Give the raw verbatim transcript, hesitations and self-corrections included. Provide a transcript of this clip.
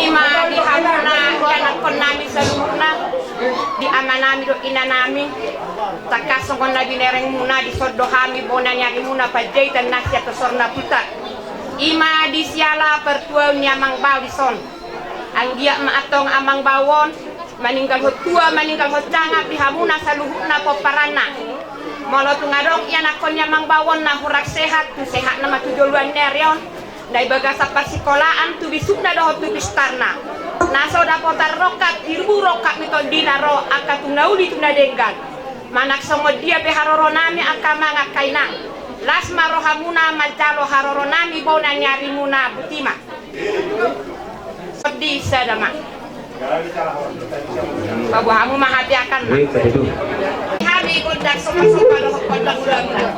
Ima di hamuna ianakkonnami saluhutna, di amanami dohot inanami, tangkas songon na binerengmuna, dison do hami bona ni arimuna Panjaitan na sian tosorna Puta. Ima di siala partuaon ni amang bao dison. Anggiat ma antong amang bao on maninggalhon tua, maninggalhon sangap di hamuna saluhutna pomparanna. Molo tung adong ianakkon ni amang bao on na hurang sehat, tu sehatna ma tu joloan ni ari on, na di bagasan parsikolaan tu bisukna dohot tu pistarna. Na so dapotan rongkap, tirubu rongkap ni tondina ro angka tu na uli tu na denggan. Manang songon dia pe haroronami angka amang angka inang, las ma rohamuna manjalo haroronami bona ni arimuna, botima. Di sada ma. Paboa hamu ma hape angka na. Hami gondang sopa-sopa dohot gondang mula-mula.